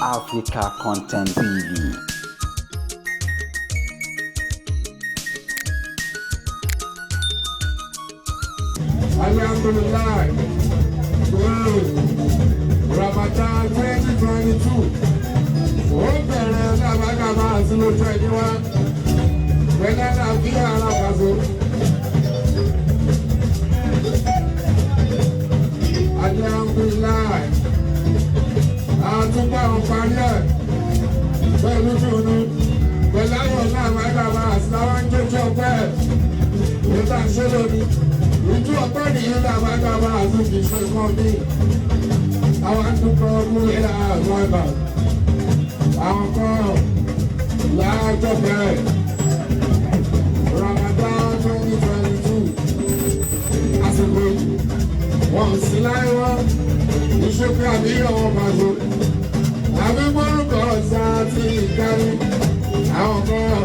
Africa Content TV. Alhamdulillah, today Ramadan 2022, ó bẹ̀rẹ̀ lábàgàmà àti lójú ẹni wá, pẹ̀lú àlàáfíà alábàáṣọ. Alhamdulillah, àtúgbà ń parí ẹ̀ pẹ̀lú dùnú, pẹ̀lú ayọ̀ lábàgàmà àti láwọn jẹjọ pẹ́, ìta ṣe lónìí. Ìjú ọpẹ́ nìyí lábàgàmà àti kìí ṣe kọ́ mi. Àwọn àdúgbò ọdún ilẹ̀ àwọn ẹ̀bà. Àwọn kan láàjọ bẹ̀rẹ̀. Ramadan 2022. Àsìkò yìí, wọ́n sì láyé wọ́n. Ìṣèpé àbíyàn wọn máa ṣe. Àbí gbórúkọ ọ̀sán àti ìkárí. Àwọn kan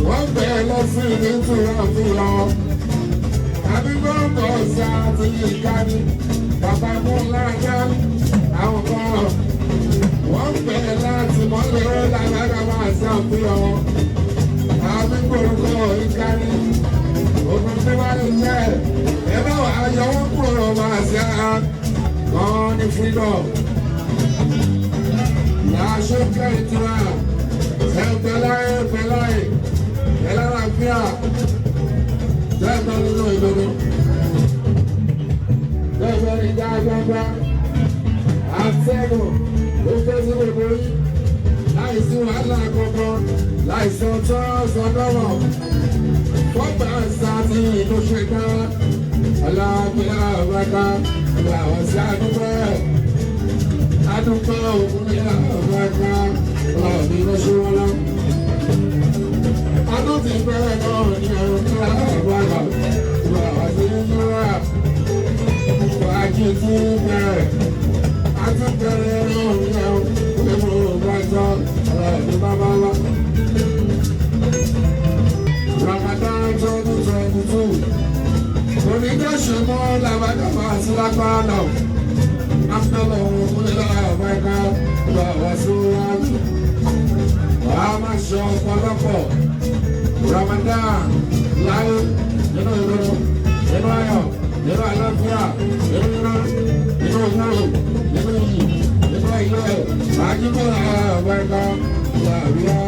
wọ́n bẹ̀rẹ̀ lọ sí ìtura fúnra wọn. Àbí gbórúkọ ọ̀sán àti ìkárí. Bàbá mú láàjá. Àwọn kan wọ́n bẹ̀rẹ̀ láti mọ́lẹ̀ lágbàdá máa ṣàfihàn wọn. Àbí gbórúkọ ìkárí. Ogun tí wàá lè jẹ́ ẹ bá wà á yọ wọ́n kúrò máa ṣe á. Kan ní freedom. Láṣọ kẹ́hìntìrà. Ẹ̀pẹ̀láyé ẹ̀pẹ̀láyé. Ẹ̀làlàfíà. Tẹ́gbẹ́ nínú ìdodo. Tẹ́gbẹ́ ní dáadáa. Àtẹ̀gùn ló fẹ́ sí gbogbo yín. Láìsí wàhálà kankan. Láìsí ọjọ́ sọdọ́rọ̀. Fọ́gbà sáàtì ló ṣe ká. Ọlọ́pàá àbáká. Làwọn sí àdúgbò ẹ̀. Adúgbò òkú ní àbáká. Ọlọ́ọ̀bí ló ṣe wọ́n lọ. Adó ti bẹ̀rẹ̀ náà ní ẹ̀rọ ní àbáká. Làwọn sí ìjọba. Wájú ti bẹ̀rẹ̀. Adó bẹ̀rẹ̀ náà ní ẹ̀rọ ní àbáká. Ọlọ́ọ̀bí bàbá wa. Ramadan 2022. Onídọ̀ṣe mọ́ làbàdàbà àti lágbára náà. Afẹ́lẹ̀ òun múlẹ̀ àbáyíká lọ wá síwájú. Wàá máa ṣe ọ̀pọ̀lọpọ̀. Ramadan láyé nínú ìrora, nínú ayọ̀, nínú àlàáfíà, nínú iná, nínú òwúrò, nínú iyì, nínú ilé. Àjùmọ̀ àbáyíká làbíyá.